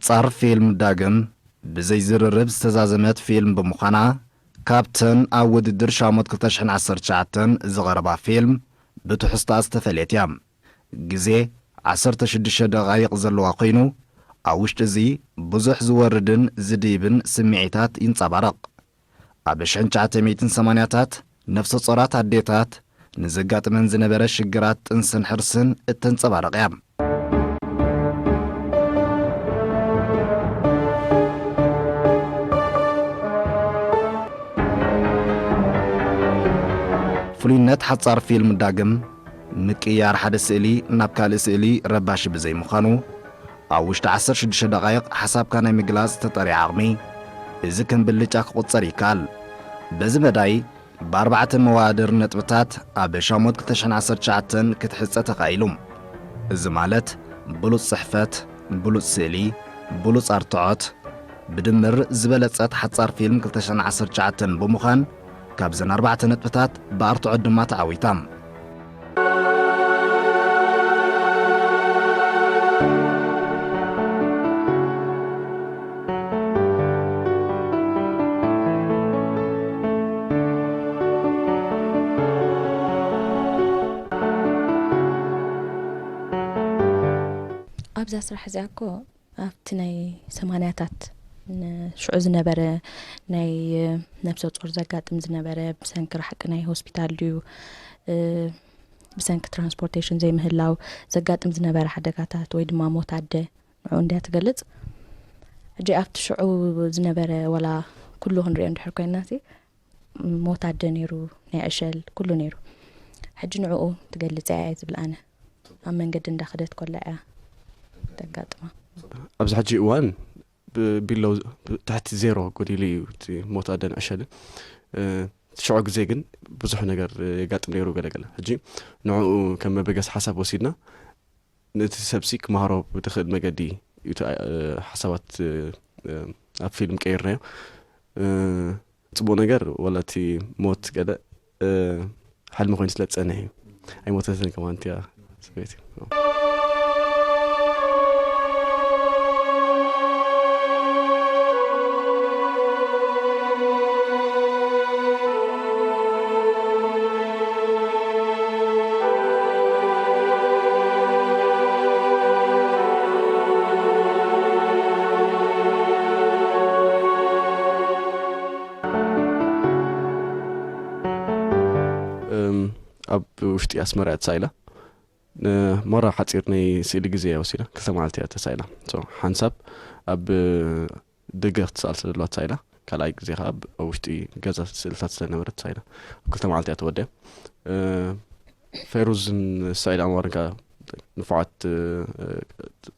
ሓጻር ፊልም ዳግም ብዘይ ዝርርብ ዝተዛዘመት ፊልም ብምዃና፣ ካብተን ኣብ ውድድር ሻሞት ክልተ ሽሕን ዓሰርተ ትሽዓተን ዝቐረባ ፊልም ብትሕዝታ ዝተፈልየት እያ። ግዜ ዓሰርተ ሽዱሽተ ደቓይቕ ዘለዋ ኮይኑ፣ ኣብ ውሽጢ እዚ ብዙሕ ዝወርድን ዝድይብን ስምዒታት ይንጸባረቕ። ኣብ ሽሕን ትሽዓተ ሚእትን ሰማንያታት ነፍሰ ጾራት ኣዴታት ንዘጋጥመን ዝነበረ ሽግራት ጥንስን ሕርስን እተንጸባረቕ እያ። ፍሉይነት ሓጻር ፊልም ዳግም ምቅያር ሓደ ስእሊ ናብ ካልእ ስእሊ ረባሺ ብዘይምዃኑ፣ ኣብ ውሽጢ ዓሰርተ ሽዱሽተ ደቓይቕ ሓሳብካ ናይ ምግላጽ ተጠሪ ዓቕሚ፣ እዚ ከም ብልጫ ክቑጸር ይከኣል። በዚ መዳይ፣ ብኣርባዕተ መዋድር ነጥብታት ኣብ ሻሞት ክልተ ሽሕን ዓሰርተ ትሽዓተን ክትሕጸ ተኻኢሉ። እዚ ማለት፣ ብሉጽ ጽሕፈት፣ ብሉጽ ስእሊ፣ ብሉጽ ኣርትዖት፣ ብድምር ዝበለጸት ሓጻር ፊልም ክልተ ሽሕን ዓሰርተ ትሽዓተን ብምዃን፣ ካብዘን ኣርባዕተ ነጥብታት ብኣርትዖት ድማ ተዓዊታ። ኣብዛ ስራሕ እዚኣ እኮ ኣብቲ ናይ ሰማንያታት ን-፣ ሽዑ ዝነበረ ናይ ነፍሰ ጾር ዘጋጥም ዝነበረ ብሰንኪ ራሕቂ ናይ ሆስፒታል ድዩ፣ እ፣ ብሰንኪ ትራንስፖርቴሽን ዘይምህላው ዘጋጥም ዝነበረ ሓደጋታት ወይ ድማ ሞት ኣደ ንዕኡ እንድያ ትገልጽ። ሕጂ ኣብቲ ሽዑ ዝነበረ ዋላ ኩሉ ክንሪኦ እንድሕር ኮይንና ሲ፣ ሞት ኣደ ነይሩ፣ ናይ ዕሸል ኩሉ ነይሩ። ሕጂ ንዕኡ ትገልጽ እያ እየ ዝብል ኣነ። ኣብ መንገዲ እንዳኸደት ኮላ እያ ተጋጥማ። ኣብዚ ሕጂ እዋን ብ-፣ ቢሎ፣ ብ-፣ ትሕቲ ዜሮ ጎዲሉ እዩ እቲ ሞት ኣደን ዕሸልን። እ፣ ሽዑ ግዜ ግን ብዙሕ ነገር የጋጥም ነይሩ ገለገለ። ሕጂ ንዕኡ ከም መበገሲ ሓሳብ ወሲድና ነቲ ሰብሲ ክመሃሮ ብትኽእል መገዲ እዩ እቲ፣ እ፣ ሓሳባት፣ እ፣ እ፣ ኣብ ፊልም ቀይርናዮ። እ፣ ጽቡቕ ነገር ዋላ እቲ ሞት ገለ፣ እ፣ ሕልሚ ኮይኑ ስለ ዝጸንሕ እዩ። ኣይሞተትን ከማን እቲኣ ሰበይቲ። እም፣ ኣብ ውሽጢ ኣስመራ እያ ተሳኢላ። ንመራ ሓጺር ናይ ስእሊ ግዜ እያ ወሲዳ። ክልተ መዓልቲ እያ ተሳኢላ። ሶ፣ ሓንሳብ ኣብ ደገ ክትሰኣል ስለ ዘለዋ ተሳኢላ። ካልኣይ ግዜ ከኣ ኣብ፣ ኣብ ውሽጢ ገዛ ስእልታት ስለ ነበረ ተሳኢላ። ኣብ ክልተ መዓልቲ እያ ተወዲኣ። እ፣ ፌሩዝን ሳኢድ ኣንዋርን ከኣ ንፉዓት፣ እ፣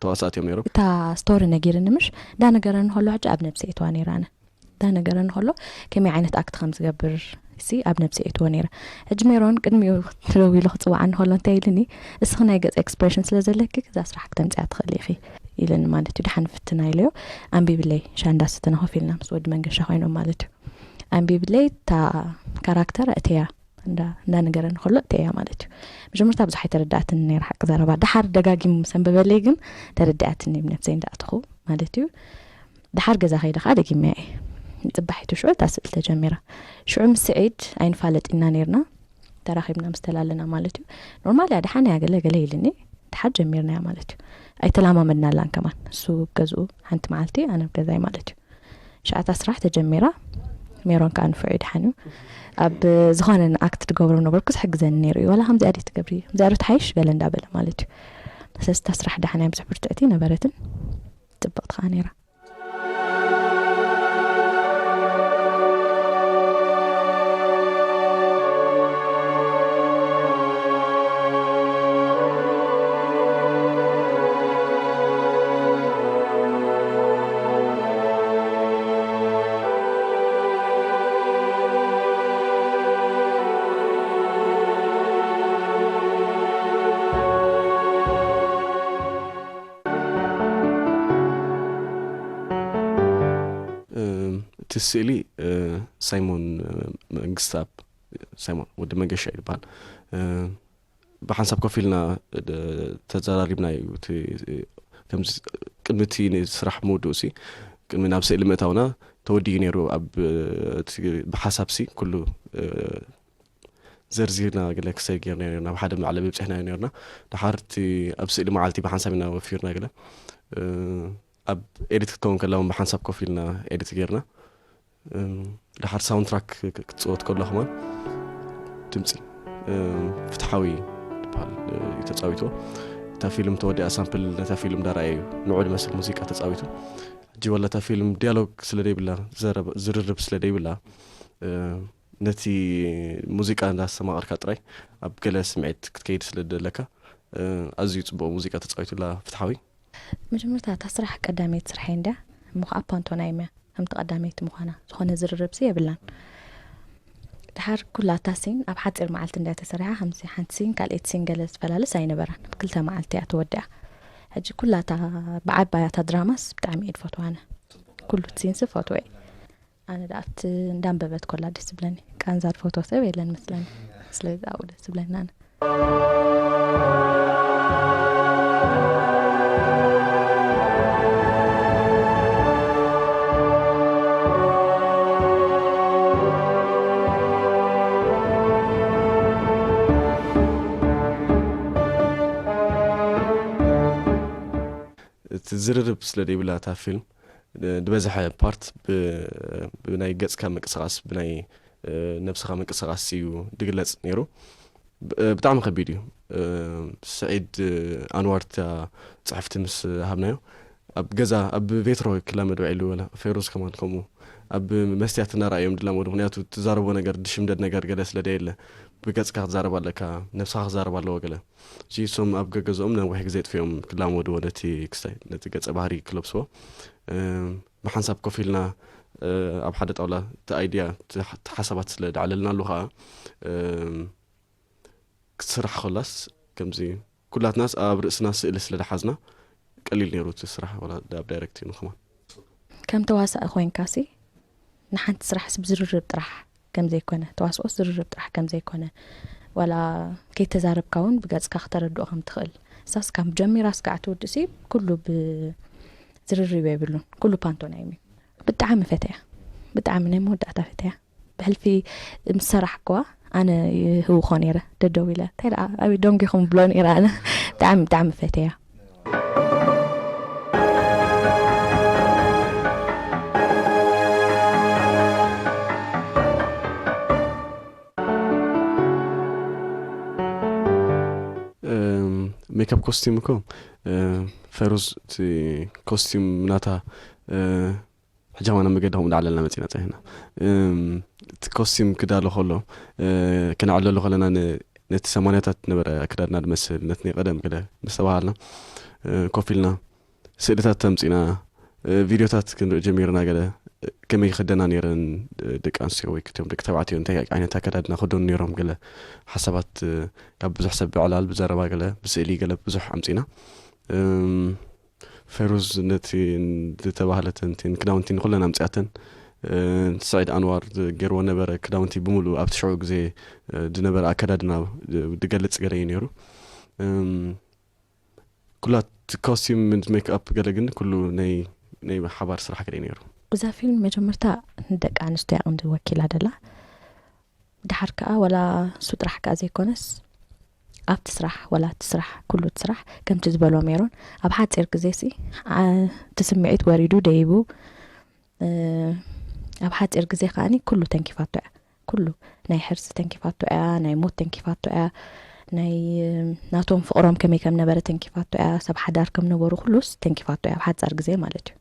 ተዋሳእቲ እዮም ነይሮም። እታ ስቶሪ ነጊርኒ ምሽ? እንዳ ነገረኒ ከሎ ሕጂ ኣብ ነብሰይ እትዋ ነይራ ኣነ። እንዳ ነገረኒ ከሎ ከመይ ዓይነት ኣክት ከም ዝገብር ሲ ኣብ ነብሰይ እትዎ ነይረ። ሕጂ ሜሮን ቅድሚኡ ተደዊሉ ክጽውዓኒ ከሎ እንታይ ኢልኒ? "እስኺ ናይ ገጽ ኤክስፕሬሽን ስለ ዘለኪ እዛ ስራሕ ክተምጽያ ትኽእሊ ኢኺ" ኢልኒ ማለት እዩ። ደሓን ፍትና ኢለዮ። ኣንቢብለይ ሻንዳ ስተና ኮፍ ኢልና ምስ ወዲ መንገሻ ኮይኖም ማለት እዩ። ኣንቢብለይ እታ ካራክተር እተያ እንዳ፣ እንዳ ነገረኒ ከሎ እተያ ማለት እዩ። መጀመርታ ብዙሕ ኣይተረዳእትን ነይራ ሓቂ ዘረባ። ደሓር ደጋጊሙ ምስ ኣንበበለይ ግን ተረዲኣትኒ ብነብሰይ እንዳኣተኹ ማለት እዩ። ደሓር ገዛ ከይደ ከኣ ደጊመያ እየ። ጽባሒቱ ሽዑ እታ ስእሊ ተጀሚራ። ሽዑ ምስ ስዒድ ኣይንፋለጥ ኢና ነይርና። ተራኺብና ምስ ተላለና ማለት እዩ። ኖርማል እያ፣ ደሓን እያ፣ ገለ ገለ ኢልኒ። ደሓር ጀሚርናያ ማለት እዩ። ኣይተላማመድናላን ከማን። እሱ ገዝኡ ሓንቲ መዓልቲ፣ ኣነ ኣብ ገዛይ ማለት እዩ። ሸዓታ ስራሕ ተጀሚራ። ሜሮን ከኣ ንፉዕ እዩ፣ ደሓን እዩ። ኣብ ዝኾነ ንኣክት ትገብሮ ነበርኩ፣ ዝሕግዘኒ ነይሩ እዩ። "ዋላ ከምዚኣ ድዩ ትገብሪ? ከምዚኣ ዶ ትሓይሽ?" ገለ እንዳበለ ማለት እዩ። ስለዚ እታ ስራሕ ደሓን እያ፣ ብዙሕ ብርትዕቲ ነበረትን ጽብቕቲ ከኣ ነይራ። እም፣ እቲ ስእሊ፣ እ፣ ሳይሞን፣ እ፣ መንግስተኣብ፣ ሳይሞን ወዲ መንገሻ እዩ ዝበሃል። እ፣ ብሓንሳብ ኮፍ ኢልና፣ እ፣ ተዘራሪብና እዩ። እቲ፣ እ፣ ከምዚ ቅድሚ እቲ ንስራሕ ምውድኡ ሲ ቅድሚ ናብ ስእሊ ምእታውና ተወዲኡ ነይሩ። ኣብ እቲ ብሓሳብ ሲ ኩሉ ዘርዚርና ገለ ክሰይ ጌርና ነርና፣ ናብ ሓደ መዕለቢ ብጽሕና ነርና። ድሓር እቲ ኣብ ስእሊ መዓልቲ ብሓንሳብ ኢና ወፊርና ገለ ኣብ ኤዲት ክትከውን ከላ እውን ብሓንሳብ ኮፍ ኢልና ኤዲት ጌርና። ድሓር ሳውንትራክ ክትፅወት ከሎ ከማን ድምፂ ፍትሓዊ ትበሃል እዩ ተፃዊትዎ። እታ ፊልም ተወዲኣ ሳምፕል ነታ ፊልም እንዳረኣየ እዩ ንዑ ዝመስል ሙዚቃ ተፃዊቱ። ሕጂ ወላ እታ ፊልም ዲያሎግ ስለ ደይብላ፣ ዝርርብ ስለ ደይብላ፣ ነቲ ሙዚቃ እንዳስተማቐርካ ጥራይ ኣብ ገለ ስምዒት ክትከይድ ስለ ደለካ፣ ኣዝዩ ጽቡቕ ሙዚቃ ተጻዊቱላ ፍትሓዊ። መጀመርታ እታ ስራሕ ቀዳመይቲ ስርሐይ እንድያ፣ እሞ ኸዓ ፓንቶናይም እያ። ከምቲ ቀዳመይቲ ምዃና ዝኾነ ዝርርብሲ የብላን። ድሓር ኩላ እታ ሲን ኣብ ሓጺር መዓልቲ እንድያ ተሰሪሓ፣ ከምዚ ሓንቲ ሲን ካልኣይቲ ሲን ገለ ዝፈላልስ ኣይነበራን። ክልተ መዓልቲ እያ ተወዲኣ። ሕጂ ኩላ እታ ብዓባያ እታ ድራማስ ብጣዕሚ እየ ዝፈትዋ ኣነ። ኩሉ እቲ ሲንሲ ፈትወ እየ። ኣነ ደኣ ኣብቲ እንዳንበበት ኮላ ደስ ዝብለኒ። ቃንዛ ዝፈትዎ ሰብ የለን መስለኒ። ስለዚ ኣብኡ ደስ ዝብለኒ ኣነ። እቲ ዝርርብ ስለ ደይብላ እታ ፊልም፣ ዝበዝሐ ፓርት ብ-፣ ብናይ ገጽካ ምንቅስቓስ፣ ብናይ፣ እ፣ ነብስኻ ምንቅስቓስ እዩ ዝግለጽ ነይሩ። ብ-፣ እ፣ ብጣዕሚ ከቢድ እዩ። እ፣ ስዒድ፣ እ፣ ኣንዋር እታ ጽሕፍቲ ምስ ሃብናዮ፣ ኣብ ገዛ፣ ኣብ ቬትሮ ክላመድ ውዒሉ በለ። ፌሩዝ ከማን ከምኡ። ኣብ መስትያት እናረኣዮም ድላመዱ። ምኽንያቱ ትዛረቦ ነገር፣ ድሽምደድ ነገር ገለ ስለ ደየለ፣ ብገጽካ ክትዛረብ ኣለካ፣ ነብስኻ ክዛረብ ኣለዎ ገለ። እዚ እሶም ኣብ ገገዝኦም ነዊሕ ግዜ ኣጥፊኦም ክላመድዎ ነቲ ክስታይ፣ ነቲ ገጸ ባህሪ ክለብስዎ። እም፣ ብሓንሳብ ኮፍ ኢልና፣ እ፣ ኣብ ሓደ ጣውላ እቲ ኣይድያ፣ እቲ ሓ-፣ እቲ ሓሳባት ስለ ደዕለልናሉ ኸኣ፣ እም፣ ክትስራሕ ከላስ ከምዚ ኩላትናስ ኣብ ርእስና ስእሊ ስለ ደሓዝና ቀሊል ነይሩ እቲ ስራሕ፣ ዋላ ኣብ ዳይሬክት ይኹን ከማን። ከም ተዋሳኢ ኮይንካሲ ንሓንቲ ስራሕስ ብዝርርብ ጥራሕ ከም ዘይኮነ፣ ተዋስኦስ ዝርርብ ጥራሕ ከም ዘይኮነ፣ ዋላ ከይተዛረብካ እውን ብገጽካ ክተረድኦ ከም ትኽእል። እሳስ ካብ ጀሚራ እስካዕ ትውድእሲ ኩሉ ብዝርርብ የብሉን። ኩሉ ፓንቶናይም እዩ። ብጣዕሚ ፈተያ። ብጣዕሚ ናይ መወዳእታ ፈተያ። ብሕልፊ ምስ ሰራሕክዋ ኣነ ይህውኾ ነይረ። ደደው ኢለ፣ "እንታይ ደኣ ኣበይ ደንጒኹም?" ብሎ ነይረ ኣነ። ብጣዕሚ፣ ብጣዕሚ ፈተያ። እም፣ ሜካፕ ኮስቲም እኮ፣ እ፣ ፈሩዝ እቲ ኮስቲም ናታ፣ እ፣ ሕጂ ከማን ኣብ መገዲ ከምኡ እንዳዕለልና መጺና ጸኒሕና። እም፣ እቲ ኮስቲም ክዳሎ ከሎ፣ እ፣ ክነዕለሉ ከለና ን-፣ ነቲ ሰማንያታት ነበረ ኣከዳድና ዝመስል፣ ነቲ ናይ ቀደም ገለ ምስ ተባሃልና፣ እ፣ ኮፍ ኢልና ስእልታት ተምጺና፣ እ፣ ቪድዮታት ክንርኢ ጀሚርና ገለ፣ እ፣ ከመይ ይኸደና ነይረን፣ እ፣ ደቂ ኣንስትዮ ወይ ክልቲኦም ደቂ ተባዕትዮ እንታይ ዓይነት ኣከዳድና ክኽደኑ ነይሮም ገለ ሓሳባት፣ እ፣ ካብ ብዙሕ ሰብ ብዕላል ብዘረባ ገለ ብስእሊ ገለ ብዙሕ ኣምጺና። እም፣ ፈሩዝ ነቲ ዝተባህለተን ክዳውንቲ ንኩለን ኣምጺኣተን። እ፣ ስዒድ ኣንዋር ገይርዎ ነበረ ክዳውንቲ ብምሉእ ኣብቲ ሽዑ ግዜ፣ እ፣ ዝነበረ ኣከዳድና ዝገልጽ ገለ እዩ ነይሩ። እም፣ ኩላት ኮስቲም፣ ሜክኣፕ ገለ ግን ኩሉ ናይ፣ ናይ ሓባር ስራሕ ገለ እዩ ነይሩ። እዛ ፊልም መጀመርታ ንደቂ ኣንስትዮ እያ ቅንዲ ወኪላ ደላ። ድሓር ከኣ ዋላ እሱ ጥራሕ ከኣ ዘይኮነስ ኣብቲ ስራሕ፣ ዋላ እቲ ስራሕ፣ ኩሉ እቲ ስራሕ ከምቲ ዝበሎ ሜሮን ኣብ ሓጺር ግዜ ሲ፣ ዓ-፣ እቲ ስምዒት ወሪዱ ደይቡ፣ እ፣ ኣብ ሓጺር ግዜ ከኣኒ ኩሉ ተንኪፋቶ እያ። ኩሉ ናይ ሕርሲ ተንኪፋቶ እያ፣ ናይ ሞት ተንኪፋቶ እያ፣ ናይ፣ እ፣ ናቶም ፍቕሮም ከመይ ከም ነበረ ተንኪፋቶ እያ፣ ሰብ ሓዳር ከም ነበሩ ኩሉስ ተንኪፋቶ እያ፣ ኣብ ሓጻር ግዜ ማለት እዩ።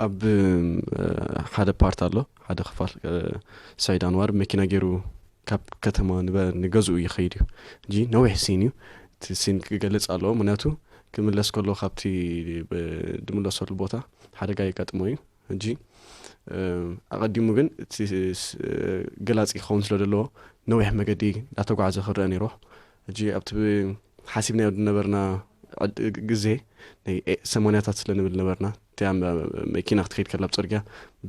ኣብ፣ እ፣ ሓደ ፓርት ኣሎ፣ ሓደ ክፋል፣ እ፣ ሰዒድ ኣንዋር መኪና ገይሩ ካብ ከተማ ንበ-፣ ንገዝኡ ይኸይድ እዩ። ሕጂ ነዊሕ ሲን እዩ። እቲ ሲን ክገልጽ ኣለዎ፣ ምኽንያቱ ክምለስ ከሎ ካብቲ ብ- ዝምለሰሉ ቦታ ሓደጋ የጋጥሞ እዩ። ሕጂ እ፣ ኣቐዲሙ ግን እቲ ስ- ገላፂ ክኸውን ስለ ዘለዎ ነዊሕ መገዲ እንዳተጓዓዘ ክረአ ነይሩ። ሕጂ ኣብቲ ብ- ሓሲብናዮ ዝነበርና ዕድ- ግዜ ናይ ኤ- ሰማንያታት ስለ ንብል ነበርና። እቲኣ መ- መኪና ክትከይድ ከላ ኣብ ፅርግያ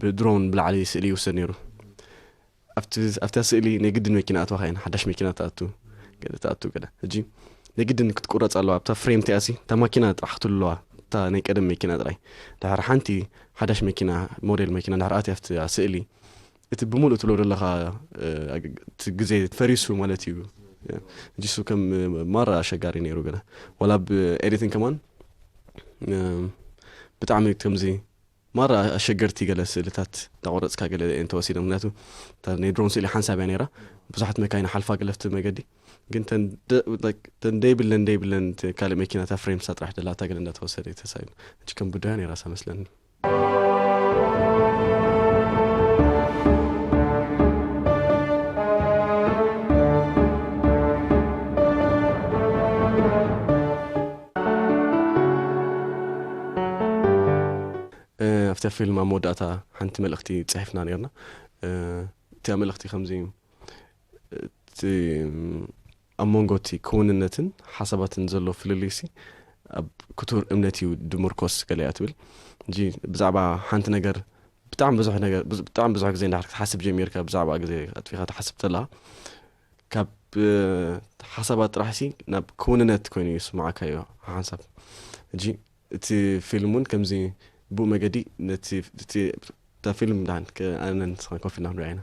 ብድሮን ብላዕሊ ስእሊ ይውሰድ ነይሩ። ኣብቲ ኣብታ ስእሊ ናይ ግድን መኪና ኣትዋ ከይና ሓዳሽ መኪና ትኣቱ ገለ ትኣቱ ገለ ሕጂ ናይ ግድን ክትቁረፅ ኣለዋ ኣብታ ፍሬም እቲኣሲ እታ ማኪና ጥራሕ ክትህሉ ኣለዋ። እታ ናይ ቀደም መኪና ጥራይ። ድሕር ሓንቲ ሓዳሽ መኪና ሞዴል መኪና ድሕር ኣትያ ኣብቲ ስእሊ እቲ ብምሉእ ትብሎ ዘለኻ እቲ ግዜ ፈሪሱ ማለት እዩ። ሕጂ እሱ ከም ማራ ኣሸጋሪ ነይሩ ገለ ዋላ ብኤዲቲንግ ከማን ብጣዕሚ ከምዚ ማራ ኣሸገርቲ ገለ ስእልታት እንዳቆረፅካ ገለ እየን ተወሲደ። ምክንያቱ እታ ናይ ድሮን ስእሊ ሓንሳብ እያ ነይራ። ብዙሓት መካይን ሓልፋ ገለፍቲ መገዲ ግን ተን ደ- like ተን ደይብለን ደይብለን እቲ ካልእ መኪና እታ ፍሬም ሳ ጥራሕ ደላታ ገለ እንዳተወሰደ ተሳኢሉ። ሕጂ ከም ቡዳያ ነይራ ሳ መስለኒ። ኣብታ ፊልም ኣብ መወዳእታ ሓንቲ መልእኽቲ ፅሒፍና ነርና። እቲኣ መልእኽቲ ከምዚ እዩ። እቲ ኣብ መንጎ እቲ ክውንነትን ሓሳባትን ዘሎ ፍልልይሲ ኣብ ክቱር እምነት እዩ ድምርኮስ ገለ እያ ትብል። እንጂ ብዛዕባ ሓንቲ ነገር ብጣዕሚ ብዙሕ ነገር ብጣዕሚ ብዙሕ ግዜ እንዳሕር ክትሓስብ ጀሚርካ ብዛዕባ ግዜ ኣጥፊኻ ትሓስብ ተለኻ ካብ ሓሳባት ጥራሕሲ ናብ ክውንነት ኮይኑ እዩ ስማዓካ እዩ ሓንሳብ። ሕጂ እቲ ፊልም እውን ከምዚ ብኡ መገዲ ነቲ እታ ፊልም ዳን ኣነን ንስኻን ኮፍ ኢልና ክንሪኣ ኢና።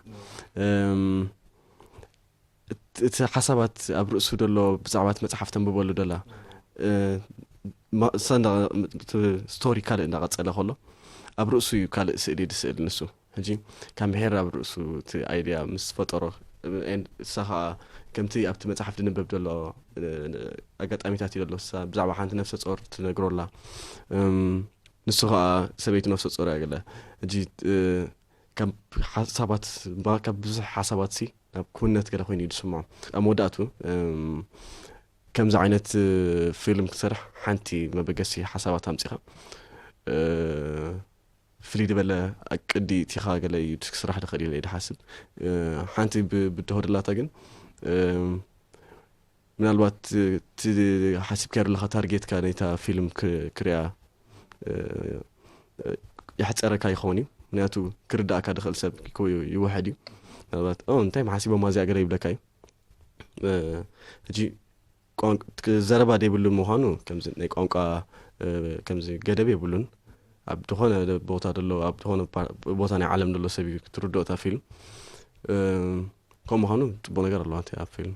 እቲ ሓሳባት ኣብ ርእሱ ደሎ ብዛዕባ እቲ መፅሓፍ ተንብበሉ ደላ እሳ ስቶሪ ካልእ እንዳቐፀለ ከሎ ኣብ ርእሱ እዩ ካልእ ስእሊ ድስእል ንሱ። ሕጂ ካብ ምሄር ኣብ ርእሱ እቲ ኣይድያ ምስ ፈጠሮ እሳ ከዓ ከምቲ ኣብቲ መፅሓፍ ድንበብ ዘሎ ኣጋጣሚታት እዩ ዘሎ። እሳ ብዛዕባ ሓንቲ ነፍሰ ፆር ትነግሮላ። ንሱ ከዓ ሰበይቱ ነፍሰ ፆር እያ ገለ። ሕጂ ካብ ሓሳባት ካብ ብዙሕ ሓሳባት ሲ ናብ ክውነት ገለ ኮይኑ እዩ ዝስምዖ። ኣብ መወዳእቱ ከምዚ ዓይነት ፊልም ክሰርሕ ሓንቲ መበገሲ ሓሳባት ኣምፂኻ ፍልይ ዝበለ ቅዲ እቲኻ ገለ እዩ ክስራሕ ዝኽእል ኢለ ድሓስብ። ሓንቲ ብድሆ ደላታ ግን ምናልባት እቲ ሓሲብካዮ ዘለኻ ታርጌትካ ናይታ ፊልም ክሪኣ ይሕፀረካ ይኸውን እዩ። ምክንያቱ ክርዳእካ ድኽእል ሰብ ይውሕድ እዩ። ምናልባት እንታይ ሓሲቦማ እዚኣ ገለ ይብለካ እዩ። ሕጂ ዘረባ ዘይብሉ ምዃኑ ናይ ቋንቋ ከምዚ ገደብ የብሉን። ኣብ ዝኾነ ቦታ ዘሎ ኣብ ዝኾነ ቦታ ናይ ዓለም ዘሎ ሰብ እዩ ክትርድኦ እታ ፊልም። ከምኡ ምዃኑ ፅቡቅ ነገር ኣለዋ እቲኣ ፊልም።